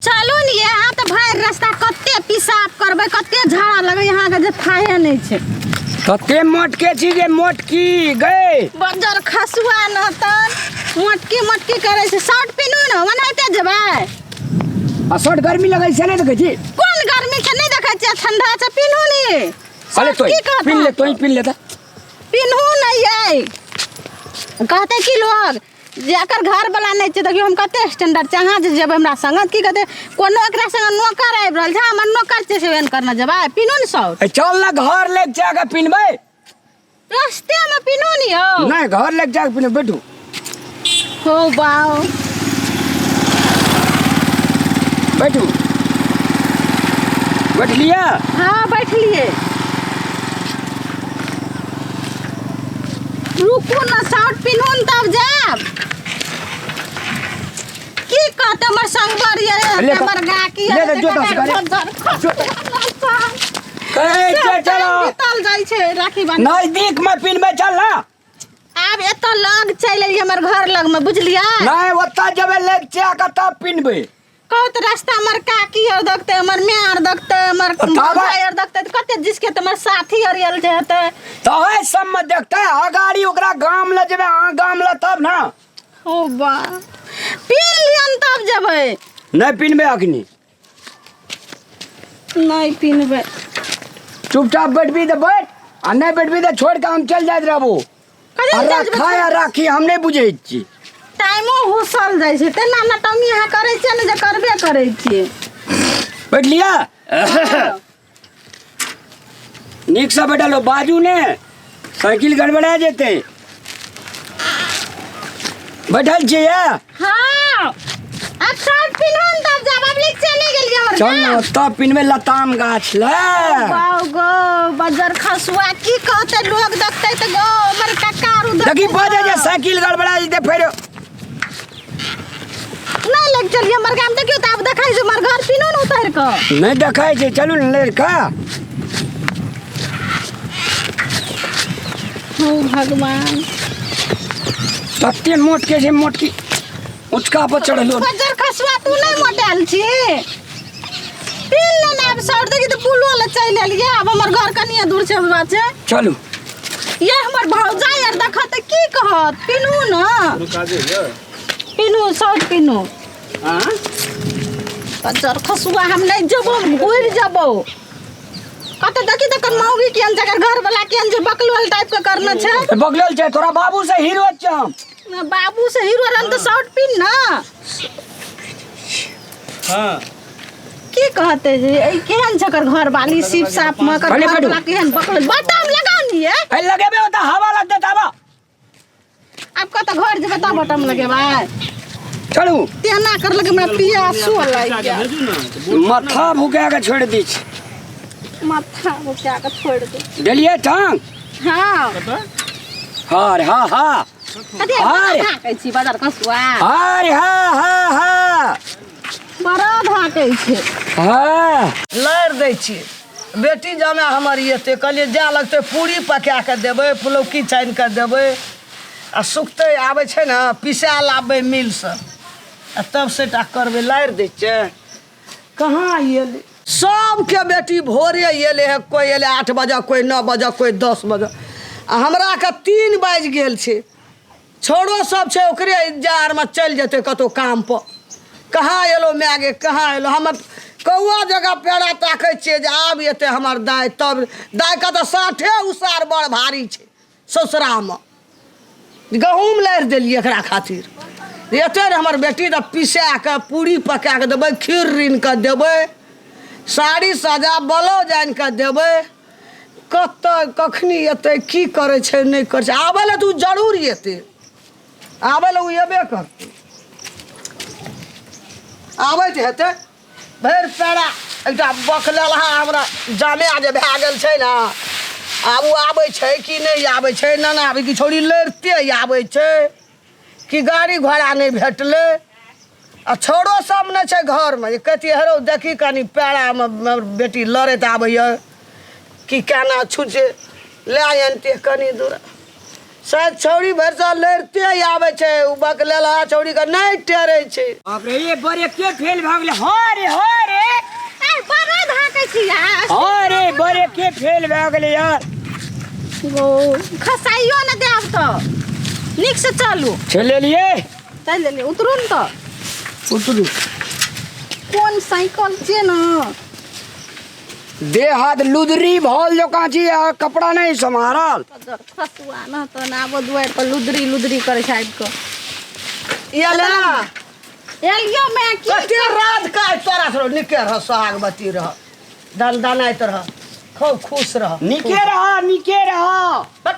चलू ने ये अहाँ तऽ भरि रास्ता कते पिसाब करबै कते झाड़ा लगै अहाँके जे थाहे नहि छै। कते मोटके छी जे मोटकी गए। बज्जर खसुआ न तन मोटकी मोटकी करै छै। शर्ट पिनू ने, ओनाहिते जेबै। आ शर्ट गर्मी लगै छै, नहि देखै छी? कोन गर्मी छै, नहि देखै छियै ठंडा छै, पिनू ने। अरे शर्ट तो की कहत पिन ले, अहाँके? तोही पिन ले तऽ। पिनहू नहि यै, कहतै की लोग जे एकर घर वाला नहि छै। देखियौ हम कते स्टैंडर्ड छै। अहाँ जे जेबै हमरा संगे की कहतै, कोनो एकरा संगे नौकर आबि रहल छै, हमर नौकर छै से एहन करने जेबै? पिनू ने शर्ट। ए, चल ना घर ले जाके पिनबै। रस्तेमे पिनू ने यौ। नहीं, घर ले जाके पिनबै, बैठू। हो बाओ। बैठू, बैठलियै? हाँ बैठलिए। रुकू न, शर्ट पिन्हू न तब जायब। की कहते हमर संगवर ये, ले तऽ- हमर गाकी ले तऽ जोता से गाड़ी। कहै छै चलो। बीतल जाइ छै राखी बान्ह। नजदीक में पिनबै, चल ना। आब एतऽ लग चलि एलियै, हमर घर लग में, बुझलियै? नहीं, ओतऽ जेबै ले जाके तब पिनबै। कहू तऽ रास्ता हमर काकी आर देखतै, हमर माय आर देखतै, हमर तब- भाय आर देखतै, तऽ कते जिसके तऽ हमर साथी आर आयल जे हेतै। तऽ ओहि सबमे देखतै अगाड़ी ओकरा गाम लए जेबै अहाँ गाम लए तब ने। ओ बा, पी लियन तब जेबै। नहि पिनबै अखनी। नहि पिनबै। चुपचाप बैठबी तऽ बैठ आ नहि बैठबी तऽ छोड़ि कऽ हम चलि जाइत रहबो। कथी आ चलि जेबै? रखा या राखी हम नहि बुझै छी। टाइमो हुसल जाइ छै, तेना नटंगी अहाँ करै छियै ने जे करबे करै छियै। बैठ लिअ, नीकसँ बैठल हो, बाजू ने, साइकिल गड़बड़ा जेतै। बैठल छियै? हाँ, अब शर्ट पिन्हू ने तब जाब। अब लिख से नहीं गेलियै हमर चल ने गाम। ओतऽ पिनबै लताम गाछ ले। बाउ गो बजर खसुआ, की कहते लोग देखते तऽ गो हमर कक्का आरू देखतै। देखी बजे जे साइकिल गड़बड़ा जेतै फेर। नहीं लग चलिए हमर गाम। देखियो तऽ आब देखै छै हमर घर, पिन्हू ने उतारि कऽ। नहि देखै छै, चलू ने लड़का। हो भगवान। तते मोटके छै मोटकी ऊँचका पर चढ़लो। बजर खसुआ, तू नहीं मोटायल छी? पीन ले ने आब शर्ट। देखी तऽ पुलो ले चलि एलियै, आब हमर घर कनिए दूर छै बात छै। चलू। ये हमर भौजाई आर देखत तऽ की कहत? पिन्हू ने, पिन्हू शर्ट पिन्हू। बजर खसुआ, हम नहीं जेबो, हम घुरि जेबो। कतऽ देखी तऽ मौगी केहन छै, एकर घर वाला केहन छै, बकलोल टाइप के करने छै। बगलल छै, तोरा बाबू से हीरो छै हम। बाबू से हीरो रंग तऽ शर्ट पिन ना। हाँ। की कहते जे ई केहन छै एकर घर वाली, सिप साप में एकर भले घर बैठू। वाला केहन बकलोल। बटम लगाउ नी ये। ए लगेबे ओतऽ हवा लगतै तब। आब कतऽ घर जेबै तब बटम लगेबै? चलू। तेना करलक हमरा पियासो लागि गेल। माथा भुका के छोड़ि दै छै। माथा भुका के छोड़ि दे। देलियै टांग? हाँ। हाँ रे हाँ हाँ। कथी अरे। धाकै छी बजार कसुआ? अरे हाँ हाँ हाँ। बड़ा धाकै छै। हाँ। लड़ि दै छियै बेटी जमाए हमर एतै, कहलियै जाय लगतै पूरी पका कऽ देबै, फुलौकी छानि कऽ देबै आ सुखतै आबै छै ने पिसा लाबबै मिलसँ आ तब सेटा करबै। लारि दै छियै। कहाँ एलै सबके बेटी? भोरे एलै हे, कोइ एलै 8 बजे, कोइ 9 बजे, कोइ 10 बजे आ हमरा के 3 बाजि गेल छै। छौड़ो सब छै, ओकरे इंतजारमे चलि जेतै कतहु कामपर। कहाँ एलौ माय गे, कहाँ एलौ? हम कौआ जगह पेड़ा ताकै छियै जे आब एतै हमर दाइ। तब दाइके तऽ साठे उसार बड़ भारी छै। ससुरामे गहूँम लारि देलियै एकरा खातिर, एतै ने हमर बेटी तऽ पिसा कऽ पूरी पका कऽ देबै, खीर ऋण कऽ देबै, साड़ी साजा ब्लाउज आनि कऽ देबै। कतऽ कखनी एतै, की करै छै, नहि करै छै? आबै लए तऽ ओ जरूर एतै, आबै लए ओ एबे करतै। आबैत हेतै। भरि पेड़ा एकटा बकलेलहा हमरा जमाए जे भए गेल छै ने, आब ओ आबै छै कि नहि आबै छै? नाना आबै कि छौड़ी लड़िते आबै छै कि गाड़ी घोड़ा नहि भेटलै आ छौड़ो सब नहि छै घरमे जे कहितियै, हेरौ देखी कनि पेड़ामे हमर बेटी लड़ैत आबैए कि केना छुछे लए आनितियै कनि दूर। शायद छौड़ी भरि साल लड़िते आबै छै, ओ बकलेलहा छौड़ी के नहि टेरै छै। बाप रे, ये बड़े के फेल भऽ गेलै। हँ रे, हँ रे। ए बड़ा धाकै छी यार। हँ रे, बड़े के फेल भऽ गेलै यार। गो खसाइयो न देब तऽ नीक से चलू। चलि लेलियै। चलि लेलियै, उतरू ने तऽ। उतरू। कोन साइकिल छियै ने? देह हाथ लुदरी भल जकाँ छी आ कपड़ा नहि सम्हारल। खसुआ न तऽ आबो दुआरि पर लुदरी लुदरी करै छै आबि कऽ। एला एलियो मैं की कते रात का तोरा से निके रह, सोहागवती रह, दनदनाइत रह, खूब खुश रह। निके रह, निके रह।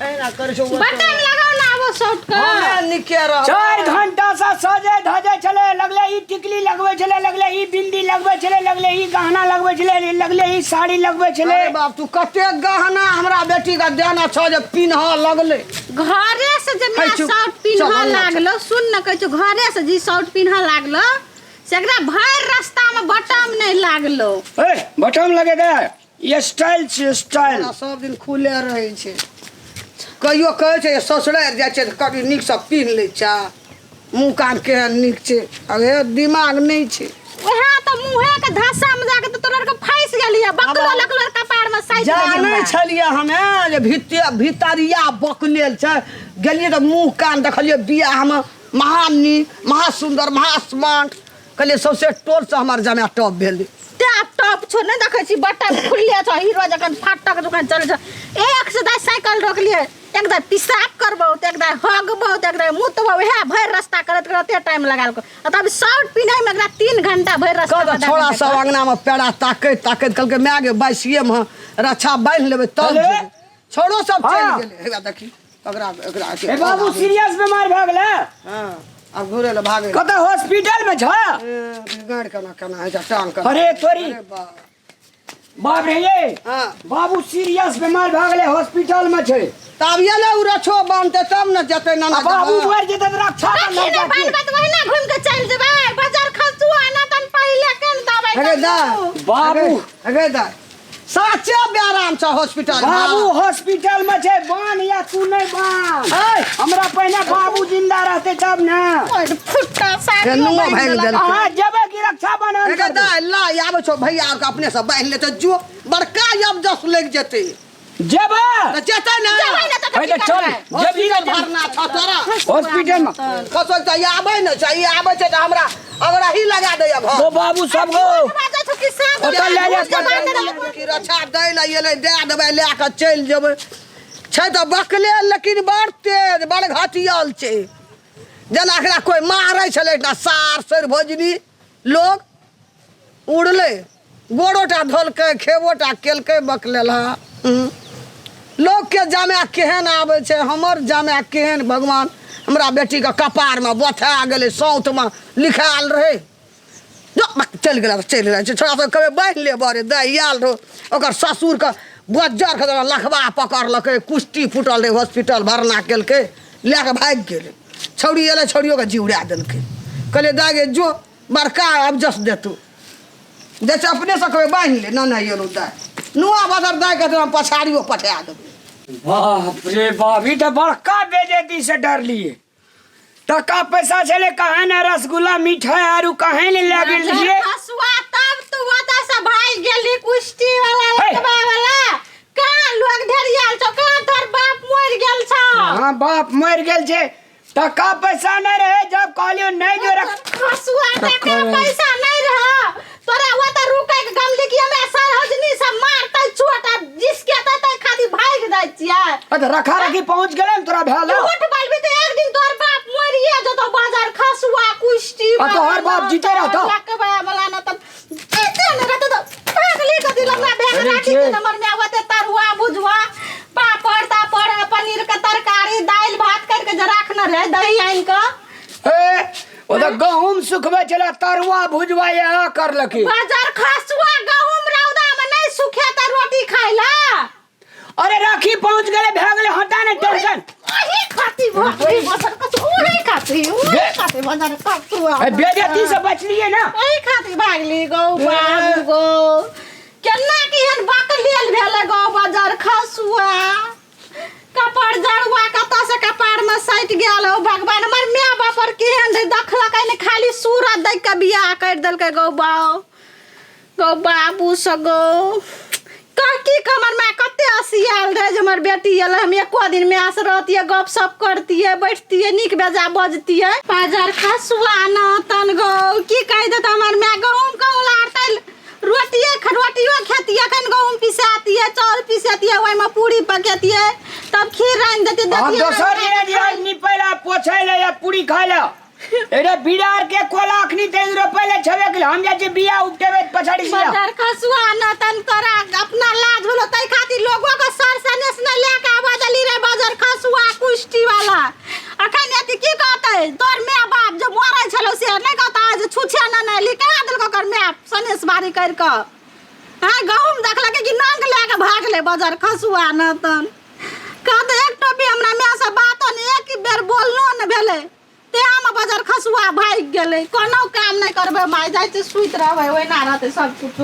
एना करै छौ। बटन लगाओ ना आबो शॉर्ट कर। हमे निके रह। 4 घंटा से सजे धजे छले, लगले ई टिकली लगबै छले, लगले ई बिंदी लगबै छले, लगले ई गहना लगबै छले, लगले ई साड़ी लगबै छले। अरे बाप, तू कते गहना हमरा बेटी के देना छौ जे पिन्ह लगले। घरे से जे मैं है चुप। शॉर्ट पिन्ह चल, अंगना लागलो, सुन न कहै छौ, घरे से जे शॉर्ट पिन्ह लागलो से एकरा भरि रास्ता में बटम नहीं लागलो। ए बटम लगे दे, ई स्टाइल छै, स्टाइल। हमरा सब दिन खुले रहै छै। कहियो कहै छै ससुरारि जाइ छै तऽ कभी नीकसँ पिन्ह लै छै, मुँह कान केहन नीक छै। अब हे दिमाग नहि छै। वएह तऽ मुँहे के धस्सा में जाके तऽ तोरा के फंसि गेलियै, बकलो लकलो कपार में साटि देलियै। जानै छलियै हमे जे भितरिया बकलेल छै। गेलियै तऽ मुँह कान देखलियै बियाहमे महा नीक, महा सुन्दर, महा स्मार्ट। कहलियै सौंसे टोलसँ हमर जमाय टॉप भेलै। टॉप टॉप छौ, नहि देखै छी बटन खुलले छौ, हीरो जखन फाटक जखन चलै छौ। एक से दाइ साइकिल रोकलियै, एक दाइ पिसाब करबौ तऽ एक दाइ हगबौ तऽ एक दाइ मुतबौ, वएह भरि रास्ता करैत करैत टाइम लगालको। आ तब शर्ट पिन्हैमे एकरा 3 घंटा भरि रास्ता कहत आधा छोड़ा घंटा सब कर। अंगनामे पेड़ा ताकैत ताकैत कहलकै माय गे बाइसिएमे रक्षा बान्हि लेबै तब हेलो? जेबै। छोड़ो सब चलि हाँ। गेलै। हेबा देखी एकरा एकरा ए बाबू सीरियस बीमार भऽ गेलै। हाँ, आब घुरे लए भागे। कतऽ हॉस्पिटल में छ? ए, गाड़ केना केना होइ छै टांग केना। अरे तोरी। अरे बाप। बाप रे ये। हाँ। बाबू सीरियस बीमार भऽ गेलै, हॉस्पिटल में छै। तब एलै उ रक्षो बान्हतै तब ने जेतै नाना। आ बाबू मरि जेतै तऽ रक्षा रखी बन्धन नहि जाके। बान्हबै तऽ ओहिना घुमि कऽ चलि जेबै। बाजार खसू आना तन पहिले केन दबाइ अगे करू। दा। बाबू। अगे दा। साचे बेराम छ हॉस्पिटल में। बाबू हॉस्पिटल में छै, बान्ह या तू नहीं बान्ह। ऐ। हमरा पहिने बाबू जिंदा रहते तब ने। ओइ फुट्टा साड़ी हे, नुआ बान्हि भागि देलक। देलकै। अहाँ जेबै कि रक्षा बन्धन अगे करबै? दा, ला, आबै छौ भैया आर के अपने से बान्हि लेतै, जो बड़का अब जस लागि जेतै। जेबै? तऽ जेतै ने। जेबै ने तऽ हे, तऽ की चल। करबै? जेबही ने, हॉस्पिटल जेबही। भरना छौ तोरा। हॉस्पिटल में। खसो तऽ ई आबै ने छै, ई आबै छै तऽ हमरा अगराही लगा दैया घर। ओ बाबू सब गो। बाजै छौ कि साँझ ओतऽ लए जा, पड़तै। की रक्षा दै लए एलै, दए देबै, लए कऽ चलि जेबै। छै तऽ बकले लेकिन बड़ तेज, बड़ घटियल छै। जेना एकरा कोइ मारै छलै एकटा सार सरि भोजनी लोग उड़लै, गोड़ोटा धोलकै, खेबोटा केलकै बकलेलहा। लोकके जमाए केहन आबै छै, हमर जमाए केहन भगवान हमरा बेटीके कपारमे बोथाए गेलै, सौतमे लिखायल रहै। जो चलि गेलै तऽ चलि गेलै। छोड़ा सब कहबै बान्हि ले बरे दाइ आयल रहौ। ओकर ससुरके बज्जरके जेना लखबा पकड़लकै, कुश्ती फूटल रहै, हॉस्पिटल भरना केलकै, लए कऽ भागि गेलै। छौड़ी एलै, छौड़ियोके जीव उड़ा देलकै। कहलियै दाइ गे जो बड़का अब जस देतू, जैसे अपने से कहबै बान्हि ले। ना नहि एलहुँ दाइ नुआ बदर दाइ के हम पछाड़ियो पठा देबै। बाप रे बाप, ई तऽ बड़का बेजती से डरलिए। टका पैसा छले कहे ने रसगुल्ला मिठाई आरू कहे ने लए गेल रहिए। हसुआ तब तू ओतऽ से भागि गेली कुश्ती वाला हे। लटवा वाला। कहाँ लोग ढेरियाल छौ, कहाँ तोहर बाप मरि गेल छौ? हाँ बाप मरि गेल छै, टका पैसा नहीं रहे। जब कहलियो नहीं जो रख हसुआ टका पैसा नहीं रहा तोरा ओतऽ रुकै के गम देखी हमरा सरहजनी सब मारतै चोट आ जिसके तै खातिर भागि जाइ छियै। अरे रखा रखी पहुंच गेलै ने तोरा भेल। झूठ बोलबी तऽ एक दिन तोहर बाप मरिए जतौ बाजार खसुआ कुश्ती। आ तोहर बाप जीते रहतौ? लकबा वाला न तऽ जीते न रहतौ तऽ भागली कथी लगना भेल अरे राखी के? के नंबर में आवते तरुआ भुजवा पापड़ तापड़ पनीर के तरकारी दालि भात करके जे राखने रहे दही आनि कऽ। ए ओ तऽ गहूम सुखबै छलै तरुआ भुजवा इएह करलकै। बाजार खसुआ गहूम रौदा में नहीं सुखेतै रोटी खाइ ला। अरे राखी पहुंच गेलै, भए गेलै, हटा ने टेंशन। ओही खाती भाकरी बसर कस ओही खाती ओही खाती बसर खसुआ। ए, बेइज्जती से बचलिए ना। ओही खाती भागली गौ बाबू गौ। केना केहन बकलेल भेलै गौ बाजार खसुआ। कपार जरुआ कतऽ से कपार में सटि गेल हो भगवान। हमर माय बाप पर केहन रहै, देखलकै ने, खाली सूरत देख के बियाह करि देलकै। गौ बाउ, गौ बाबू से गौ कह की कह, हमर माय कते असियाल रहै जे हमर बेटी एलै, हम एको दिन माय से रहतियै, गप सप करतियै, बैठतियै, नीक बेजा बजतियै। बाजार खसुआ न तन गौ की कहि देतै हमर माय। गहूम कहूँ लारतै, रोटिए रोटियो खेतियै, एखन गहूम पिसातियै, चाउर पिसेतियै, ओहिमे पूरी पकेतियै, तब खीर रान्हि देतियै। हम देखियै दोसर दिना दिया निपै ला, पोछै ला या पूरी खाय ला। अरे बिरार के कोला अखनी तेज रोपै ला छबे केलै। हम जाइ छी बिया उपटेबै पछाड़ी से। बजार खसुआ न तन तोरा अपना लाज भेलो, तै खातिर लोगो के सर सनेस नहि लए के आबऽ देली रे। बजार खसुआ कुश्ती वाला अखन एती की कहतै तोर माय बाप जे मरै छलो से नहि कहता जे छुछे न नहि ली कहाँ देलको ओकर माय सनेस बारी करि कऽ। हाँ, गहूम देखलकै कि नांग लए कऽ भागलै। बजार खसुआ न तन कहतै एक टोपी हमरा माय से बातो नहि एक बेर बोललो ने भेलै, तेहमे बजार खसुआ भागि गेलै। कोनो काम नहि करबै माय, जाइ छी सुति रहबै, ओहिना रहतै सब कुछो।